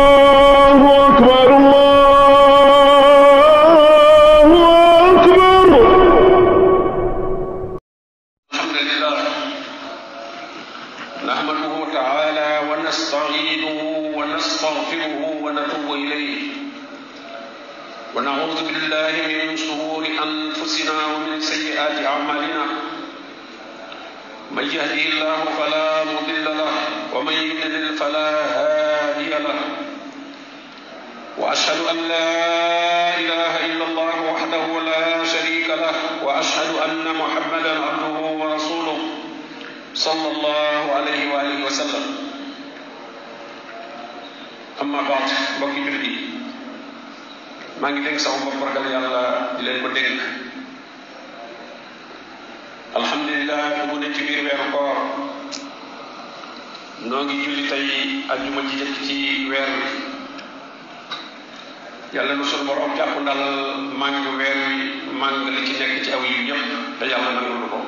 الله أكبر الله أكبر. الحمد لله نحمده تعالى ونستعينه ونستغفره ونتوب إليه ونعوذ بالله من شرور أنفسنا ومن سيئات أعمالنا من يهدي الله فلا مضل له ومن يضلل فلا هادي له وأشهد أن لا إله إلا الله وحده لا شريك له وأشهد أن محمدا عبده ورسوله صلى الله عليه وآله وسلم أما بعد mbokki jullit yi maa ngi dénk sama bopp ragal yàlla di leen ko dénk alhamdulilah dugg nañ ci biir weeru koor noo ngi julli tey ajjuma ji jëkk ci weer wi yàlla nu sunu borom jàpp ndal màng weer wi màng li ci nekk ci aw yu yëpp te yàlla nangul ko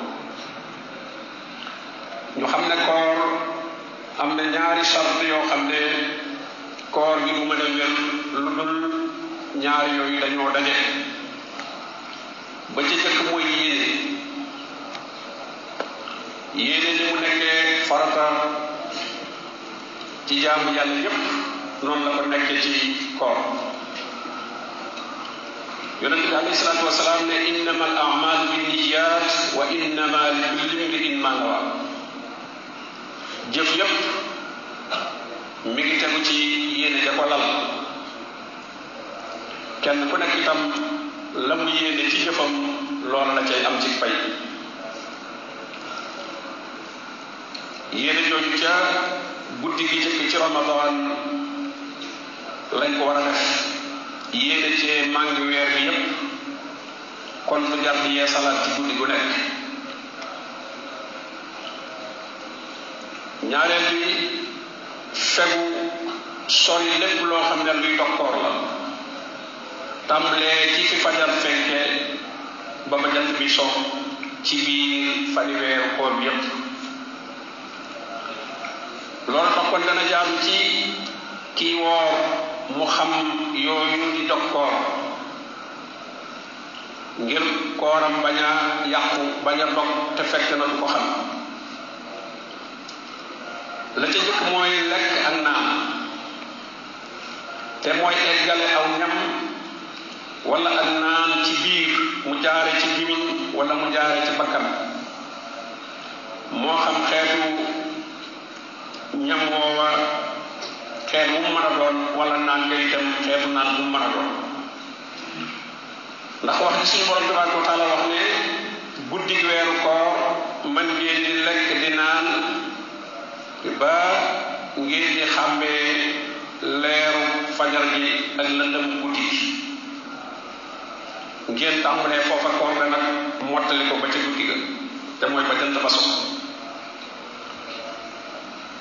ñu xam ne koor am na ñaari charte yoo xam ne koor gi du mën a wér lu dul ñaar yooyu dañoo daje ba ci jëkk mooy yéene ni mu nekkee farata ci jaamu yàlla yépp noonu la ko nekkee ci koor yonente bi alayhi salaatu wasalaam ne innama al a'malu binniyat wa innama likulli imri'in ma nawa jëf yépp mi ngi tegu ci yéene ja ko lal kenn ku nekk itam la mu yéene ci jëfam loola la cay am ci fay yéene jooju ca guddi gi jëkk ci ramadan lañ ko war a def yéene cee màng weer bi yépp kon lu jar di yee salaat ci guddi gu nekk ñaareel bi fegu sori lépp loo xam ne luy dokkoor la tàmbalee ci fi fajar fenkee ba ma jant bi so ci biir fani weeru koor bi yépp loolu tax kon dana jaaru ci kii woor mu xam yooyu di dog koor ngir kooram bañ a yàqu bañ a dog te fekk na du ko xam la ca jëkk mooy lekk ak naan te mooy eggale aw ñam wala ak naan ci biir mu jaare ci gimiñ wala mu jaare ci bakkan moo xam xeetu ñam woowa xeet bu mu mën a doon wala naan nga itam xeetu naan bu mu mën a doon ndax wax ci suñu borom tabaraka wa taala wax ne guddi weeru koor man ngeen di lekk di naan ba ngeen di xàmmee leeru fajar gi ak lëndëm guddi ngeen tàmbalee foofa koor ga nag mottali ko ba ca guddi ga te mooy ba jant ba so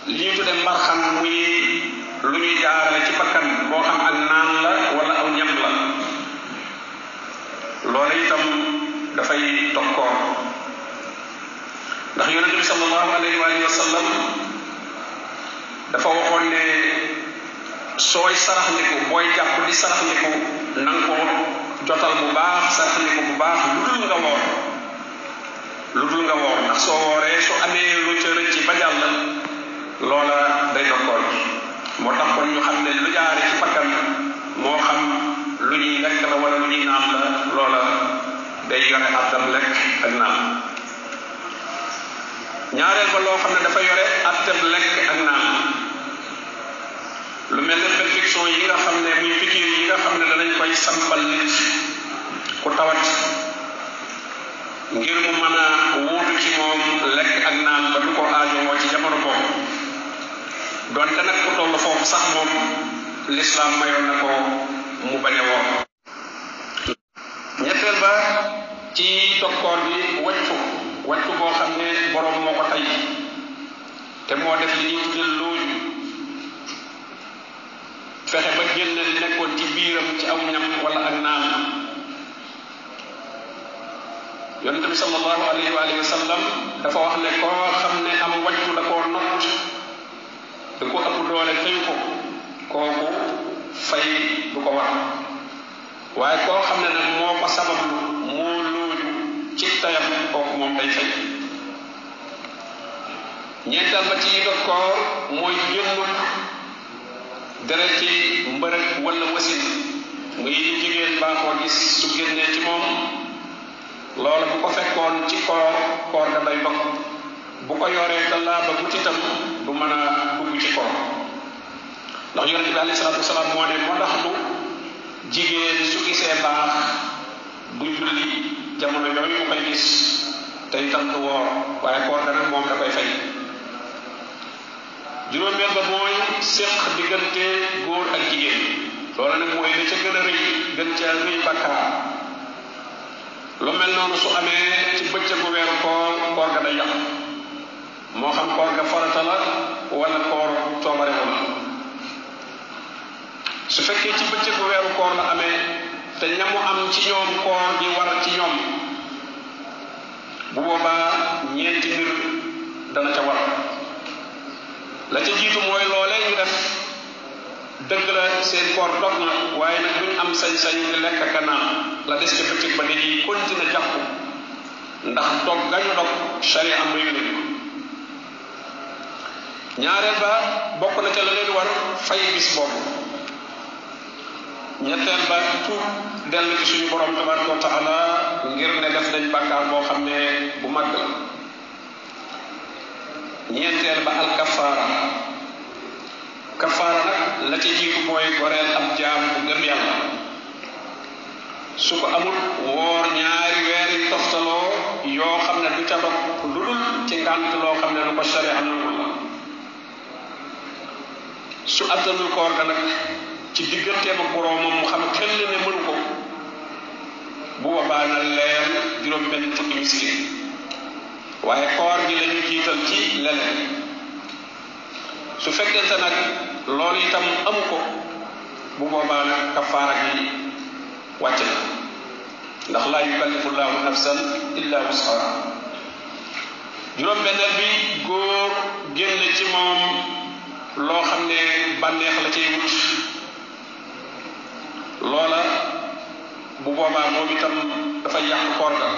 li ñu tudde mbarxan muy lu ñuy jaarale ci bakkan boo xam ak naan la wala aw ñam la loolu itam dafay dog koor ndax yonente bi sallallahu alayhi wa sallam dafa waxoon ne sooy saraxniku booy jàpp di saraxniku na nga ko jotal bu baax saraxniku bu baax lu dul nga woor ndax soo wooree su amee lu ca rëcc ba jàll loola day dokkoor moo tax kon ñu xam ne lu jaare ci bakkan moo xam lu ñuy lekk la wala lu ñuy naan la loola day yore àttam lekk ak naan ñaareel ba loo xam ne dafa yore àttam lekk ak naan lu mel ne perfection yi nga xam ne muy fikir yi nga xam ne danañ koy sampal nit ku tawat ngir mu mën a wuutu ci moom lekk ak naan ba du ko aajowoo ci jamono boobu donte nag ku toll foofu sax moom lislaam mayoon na ko mu bañ a woor ñetteel ba ci dokkoor bi wàccu boo xam ne boroom moo ko tey te moo def li ñuy tuddee looju fexe ba génn li nekkoon ci biiram ci aw ñam wala ak naan yonente bi sallallahu alayhi wa sallam dafa wax ne koo xam ne am wàccu da ko waaye koo xam ne nag moo ko sabablu moo looju ci tayam kooku moom day fay. ñeenteel ba ci dog koor mooy génnu deret ci mbërëg wala wasin muy jigéen baa koo gis su génnee ci moom loola bu ko fekkoon ci koor ga day dog bu ko yoree te laa ba gut itam du mën a dugg ci koor ndax yonent bi alayhi salaatu wasalaam moo ne moo tax du jigéen su gisee baax du julli jamono yooyu mu koy gis te itam du woor waaye koor ga nag moom da koy fay. juróomeel ba mooy séq diggante góor ak jigéen loolu nag mooy la ca gën a rëy gën ca rëy bakkaar lu mel noonu su amee ci bëccëgu weeru koor ga day yàqu moo xam koor ga farata la wala koor coobarewu la su fekkee ci bëccëgu weeru koor la amee te ñamu am ci ñoom koor gi war ci ñoom bu boobaa ñeenti mbir dana ca war. la ca jiitu mooy loolee ñu def dëgg la seen koor dog na waaye nag duñ am sañ-sañ di lekk ak naan la des ca bëccëg ba dañuy continuer jàpp ndax dog gañu dog sharia am mayu nañu ko. ñaareel ba bokk na ca la leen war fay bis boobu. ñetteel ba tuub dellu ci suñu borom tabaraka wa taala ngir ne def nañ bàkkaar boo xam ne bu màgg la. ñeenteel ba al kafaara nag la ca jiitu mooy goreel ab jaam bu gëm yàlla su ko amul woor ñaari weer yi toftaloo yoo xam ne du ca dog lu dul ci ngànt loo xam ne lu ko sharia nangul la. su attanul koor ga nag ci digganteem ak boroomam mu xam xel ne mënu ko bu boobaa na leer juróom benn fukki miskin waaye koor gi lañu jiital ci leneen. su fekkente nag loolu itam amu ko bu boobaa nag kafaara gi wàcc na ndax laa yukallifu llaahu nafsan illa wus'aha. juróom-benneel bi góor génn ci moom loo xam ne bànneex la cay wut loola bu boobaa moom itam dafay yàq koor ga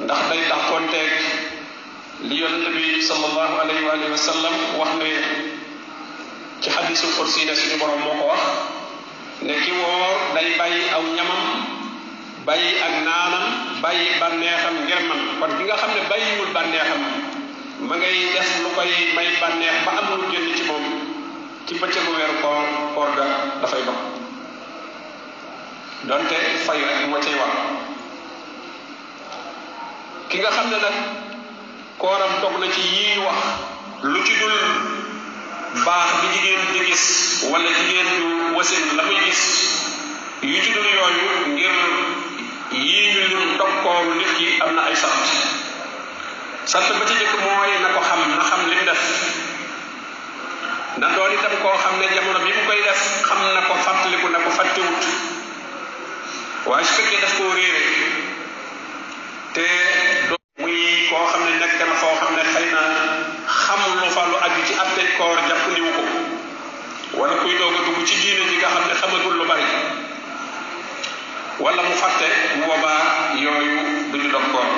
ndax day dàqonteeg li yonent bi sallallahu alayhi wa sallam wax ne ci xadisul kursi ne suñu borom moo ko wax ne ki woor day bàyyi aw ñamam bàyyi ak naanam bàyyi bànneexam ngir man kon ki nga xam ne bàyyiwul bànneexam ma ngay def lu koy may bànneex ba am lu génn ci moom ci bëccëgu weeru koor ga dafay dog donte fay rek moo cay war. ki nga xam ne nag kooram dog na ci yii wax lu ci dul baax bi jigéen di gis wala jigéen du wasin la muy gis yu ci dul yooyu ngir yii ñu lim dog kooru nit ki am na ay sant ba ci jëkk mooy na ko xam na xam li mu def na doon itam koo xam ne jamono bi mu koy def xam na ko fàttaliku na ko fàttewut waaye su fekkee daf koo réere te muy koo xam ne nekk na foo xam ne xëy na xam lu fa lu aju ci attey koor jàppandiwu ko wala kuy doog a dugg ci diine ji nga xam ne xamagul lu bari wala mu fàtte bu boobaa yooyu duñu dog koor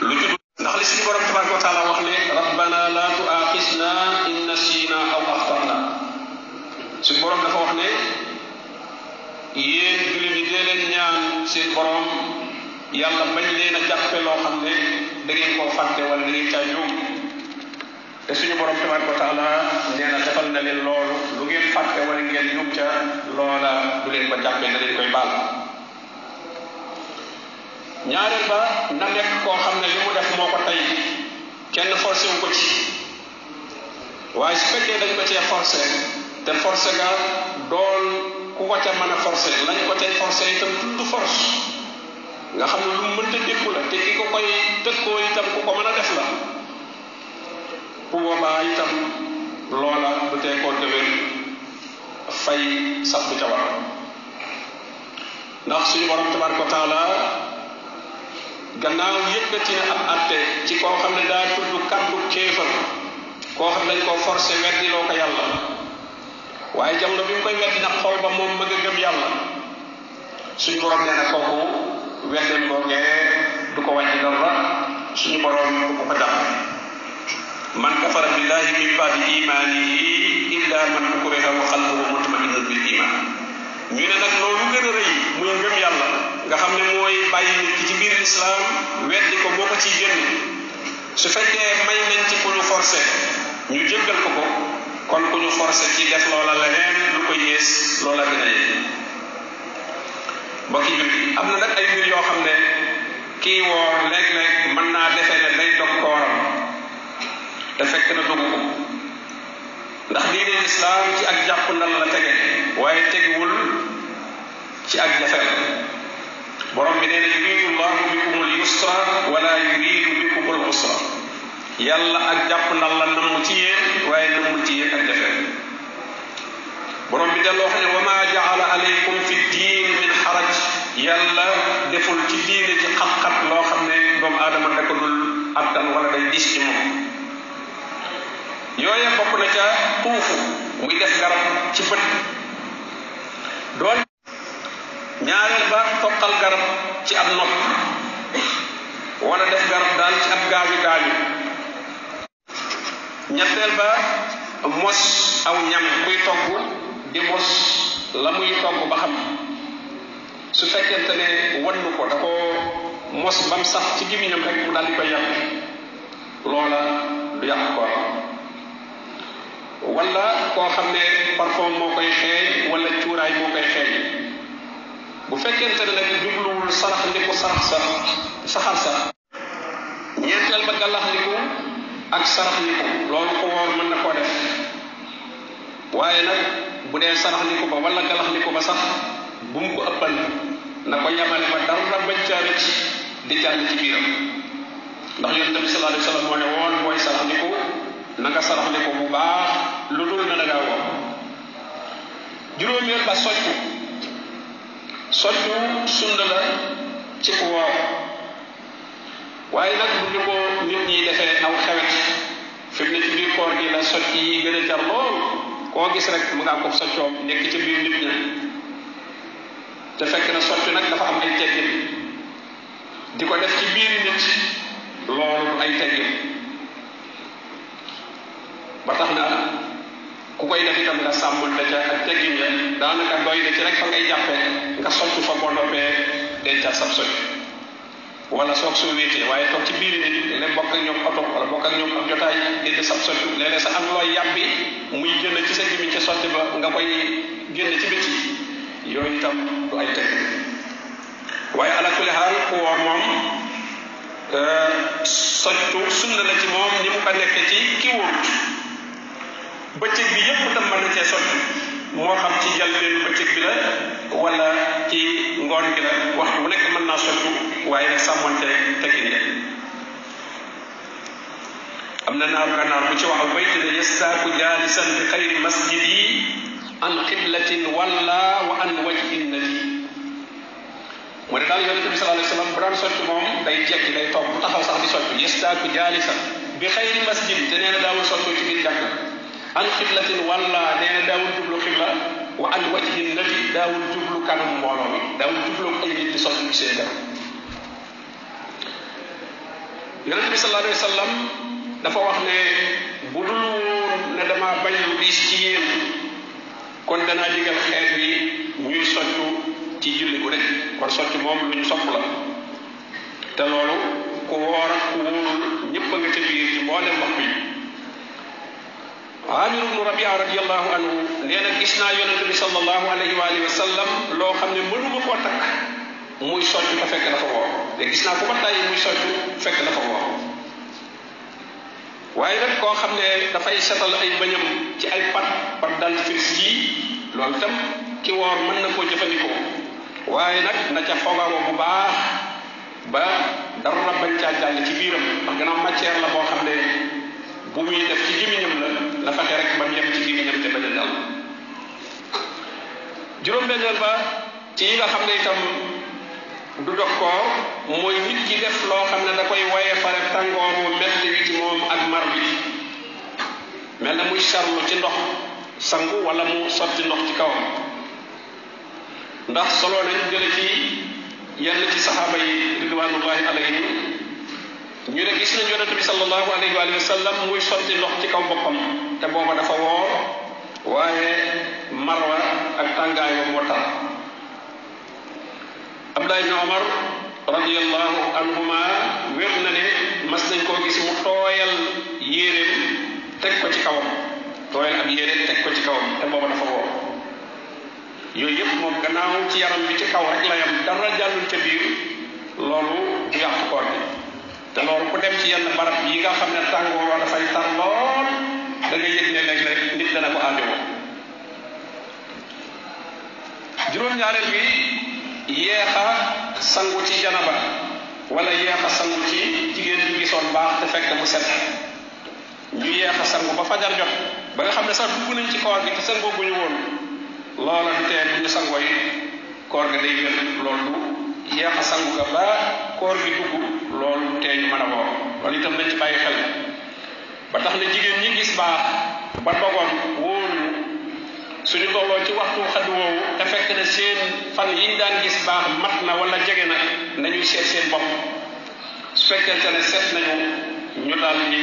lu ci ndax li suñu borom tabaraka wa taala wax ne rabbana la tu'akhizna in nasina aw akhtana suñu borom dafa wax ne yéen jullit ñi dee leen ñaan seen borom yàlla bañ leen a jàppe loo xam ne da ngeen koo fàtte wala da ngeen caa juum te suñu borom tabaraka wa taala nee na defal na leen loolu lu ngeen fàtte wala ngeen juum ca loola du leen ko jàppe da leen koy baal. ñaareel ba na nekk koo xam ne li mu def moo ko tey kenn forcé wu ko ci waaye su fekkee dañ ko cee forcé te forcé ga doon ku ko ca mën a forcé lañ ko cay forcé itam tudd force nga xam ne lu mu mënta dékku la te ki ko koy tëkkoo itam ku ko mën a def la bu boobaa itam loola du tee koo dëwér fay sax bu ca war ndax suñu borom tabaraka wa taala gannaaw yëkkati na ab atte ci koo xam ne daa tudd kaddu kéefar koo xam ne dañ koo forcé weddi loo ko yàlla waaye jamono bi mu koy weddi nag xol ba moom ma nga gëm yàlla suñu borom nee na kooku weddeen googee du ko wàññi dara suñu borom du ko jàpp man kafara billahi min ba'di imanihi illa man ukriha wa qalbuhu mutma'innun bil iman ñu ne nag loolu gën a rëy muy ngëm yàlla nga xam ne mooy bàyyi nit ki ci biir islam weddi ko boo ko ciy génn su fekkee may nañ ci ku ñu forcé ñu jéggal ko kon ku ñu forcé ci def loola leneen lu ko yées loola gën a yee mbokki jullit yi am na nag ay mbir yoo xam ne kii woor léeg-léeg mën naa defee ne day dog kooram te fekk na dogu ko ndax diine lislaam ci ak jàpp ndal la tege waaye tegiwul ci ak jafeel borom bi nee na yuridu llahu bikumul yusra wala yuridu bikumul usra yàlla ak jàpp ndal la namm ci yéen waaye nammul ci yéen ak jafeel borom bi delloo xam ne wa ma jaala alaykum fi diin min xaraj yàlla deful ci diine ci xat-xat loo xam ne doomu aadama da ko dul attan wala day dis ci moom yooye bokk na ca tuufu muy def garab ci bët doon ñaareel ba toqal garab ci ab nopp wala def garab daal ci ab gaañu ñetteel ba mos aw ñam kuy togg di mos la muy togg ba xam su fekkente ne wannu ko da ko mos bam sax ci gémmiñam rek mu daal di koy yàq loola du yàq ko wala koo xam ne parfum moo koy xeeñ wala cuuraay moo koy xeeñ bu fekkente ne nag jubluwul sarax ndiku saxar sa ñeenteel ba gàllax ndiku ak sarax ndiku loolu ko woor mën na koo def waaye nag bu dee sarax ndiku ba wala gàllax ndiku ba sax bu mu ko ëppal na ko yemale ba dara bañ caa rëcc di jàll ci biiram ndax yonent bi sallallahu alayhi wa sallam moo ne woon booy sarax ndiku na nga sarax ndiku bu baax lu dul na dangaa woor juróomeel ba soccu sunna la ci ku woor waaye nag bu ñu ko nit ñi defee aw xewet fi mu ne ci biir koor gi la socc yi gën a jar lool koo gis rek mu ngaa ko soccoo nekk ci biir nit ñi te fekk na socc nag dafa am ay teggin di ko def ci biir nit loolu ay teggin ba tax na ku koy def itam nga sàmmante ca ak teggin ya daanaka doy na ci rek fa ngay jàppee nga socc fa boo noppee dencal sab socc wala soog soo wéetee waaye toog ci biir nit léeg bokk ak ñoom oto wala bokk ak ñoom ab jotaay génne sab socc léeg-léeg sa am looy yàbbi muy génn ci sa gémmiñ ca sotti ba nga koy génn ci biti yooyu itam du ay teg waaye ala kulli xaal ku woor moom soccu sunna la ci moom ni mu ko nekk ci ki wóorut bëccëg bi yépp tam mën na cee soccu moo xam ci njëlbéenu bëccëg bi la wala ci ngoon gi la waxtu bu nekk mën naa soccu waaye nag sàmmante teggin ya am na naaru gànnaar bu ci wax aw bayt ne yastaaku jaalisan bi xayri masjidi an qiblatin walla wa an wajhin nabi mu ne daal yonente bi sallallahu alayhi wasallam bu daan socc moom day jekki day toog bu taxaw sax di socc yastaaku jaalisan bi xayri masjidi te nee na daawul soccoo ci biir jàkk an qiblatin walla nee na daawul jublu xibla wa an wajhin nabi daawul jublu kanam mbooloo mi daawul jublu ay nit di socc ci seen kanam yonente bi sallallahu alayhi wasallam dafa wax ne bu dul woon ne dama bañ lu diis ci yéen kon danaa digal xeet wi ñuy soccu ci julli gu nekk kon socc moom lu ñu sopp la te loolu ku woor ak ku wóorul ñëpp a nga ca biir ci mboolem waxtu yi Amir ibnu Rabia radiyallahu anhu nee na gis naa yonente bi sallallahu alayhi wa alihi wa sallam loo xam ne mënuma koo takk muy socc te fekk dafa woor te gis naa ku ba tàyyi muy socc fekk dafa woor waaye nag koo xam ne dafay setal ay bañam ci ay pat dal firs yi loolu itam ki woor mën na koo jëfandikoo waaye nag na ca fogaroo bu baax ba dara bañ caa jàll ci biiram ndax gannaaw matière la boo xam ne bu muy def ci gémmiñam la fexe rek ba mu yem ci gémmiñam te bañ a jàll juróom-benneel ba ci yi nga xam ne itam du dog ko mooy nit ki def loo xam ne da koy waye fare tàngooru metti wi ci moom ak mar bi mel na muy sarlu ci ndox sangu wala mu sotti ndox ci kawam ndax solo nañ jële ci yenn ci saxaaba yi ridwanullahi alayhim ñu ne gis nañ yonente bi sallallahu alayhi wa sallam muy sotti ndox ci kaw boppam te booba dafa woor waaye marwa ak tàngaay ba moo tar Abdullah ibn Omar radiyallahu anhuma wér na ne mas nañ koo gis mu tooyal yéeréem teg ko ci kawam tooyal ab yére teg ko ci kawam te booba dafa woor yooyu yëpp moom gannaaw ci yaram bi ci kaw rek la yam dara jàllul ca biir loolu du yàq koor bi te loolu ku dem ci yenn barab yi nga xam ne tàngoor wa dafay tar lool da nga yëg ne léeg-léeg nit dana ko aajowoo juróom-ñaareel bi yeexa sangu ci janaba wala yeexa sangu ci jigéen bi gisoon baax te fekk mu set ñu yeexa sangu ba fajar jot ba nga xam ne sax dugg nañ ci koor gi te sangoo bu ñu woon loola du tee bu ñu sangoo yi koor ga day wér loolu du yeexa sangu ga ba koor gi dugg loolu du tee ñu mën a woor loolu itam nañ ci bàyyi xel ba tax na jigéen ñi gis baax ba dogoon wóoruñu suñu tolloo ci waxtu xaddu woowu te fekk na seen fan yiñ daan gis baax mat na wala jege na nañuy seet seen bopp su fekkente ne seet nañu ñu daal di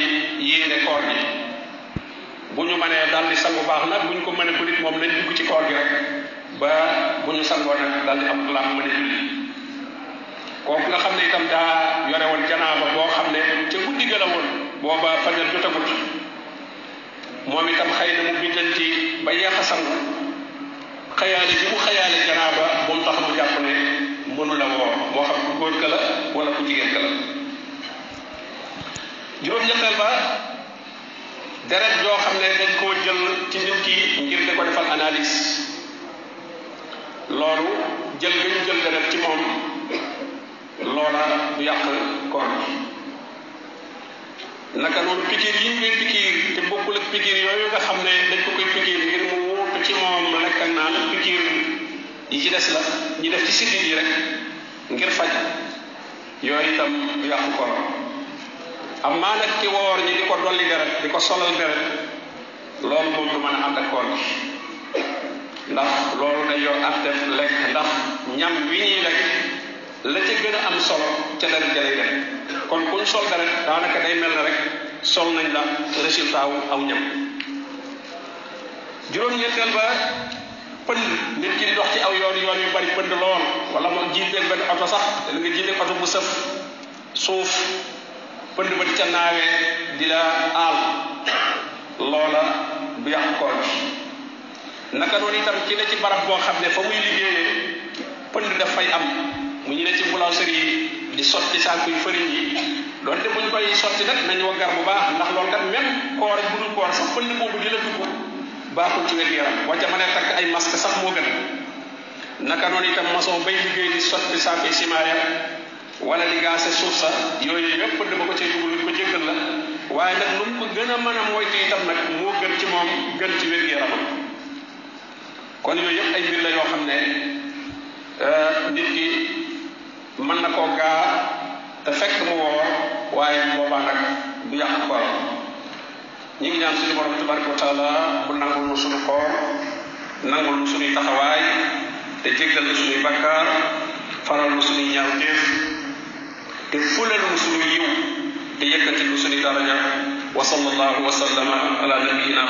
yéene koor gi bu ñu mënee daal di sangu baax nag bu ñu ko mënee bu nit moom nañ dugg ci koor gi rek ba bu ñu sangoo nag daal di am laam mën a julli kooku nga xam ne itam daa yore woon janaaba boo xam ne ca guddi ga la woon booba fajar jotagut moom itam xëy na mu biddanti ba yeex a sangu xëyaale bi mu xëyaale janaaba bu mu tax mu jàpp ne mënu la woor moo xam ku góor ka la wala ku jigéen ka la juróom-ñetteel ba deret joo xam ne dañ koo jël ci nit ki ngir di ko defal analyse loolu jël ga ñu jël deret ci moom loola du yàq koor naka noonu pikiir yi ñu koy pikiir te bokkul ak pikiir yooyu nga xam ne dañ ko koy pikiir ngir mu wuutu ci moom lekk ak naan pikiir yi ci des la ñi def ci sidit yi rek ngir faj yooyu itam du yàq koor amaa nag ki woor ñi di ko dolli deret di ko solal deret loolu moom du mën a ànd ak koor gi ndax loolu day yor ak def lekk ndax ñam wi ñuy lekk la ca gën a am solo ca deret ja lay def kon kuñ sol deret daanaka day mel na rek sol nañ la résultat wu aw ñam juróom-ñeenteel ba pënd nit ki di dox ci aw yoon yoon yu bari pënd lool wala moom jiiteel benn oto sax te nga jiiteel oto bu sëf suuf pënd ba di ca naawee di la aal loola du yàq koor bi naka noonu itam ci ne ci barab boo xam ne fa muy liggéeyee pënd daf fay am mu ñu ne ci boulangerie yi di sotti saakuy fëriñ yi doonte buñ koy sotti nag nañ waggar bu baax ndax loolu kat même koor bu dul koor sax pënd boobu di la dugg baaxul ci wér-gu-yaram wacca mën a takk ay masque sax moo gën naka noonu itam maçon bay liggéey di sotti saakuy ciment ya wala di gaase suuf sa yooyu yëpp pënd ba ko cay dugg luñ ko jéggal la waaye nag lu mu ko gën a mën a moytu itam nag moo gën ci moom gën ci wér-gu-yaramam kon yooyu yëpp ay mbir la yoo xam ne nit ki mën na koo gaar te fekk mu woor waaye boobaa nag du yàq koor ñi ngi ñaan suñu borom tabaraka wa taala mu nangul nu suñu koor nangul nu suñuy taxawaay te jéggal nu suñuy bakkaar faral nu suñuy ñaawteef te fulal nu suñu yiw te yëkkati nu suñuy daraja wa sallallahu wa sallama ala nabiyina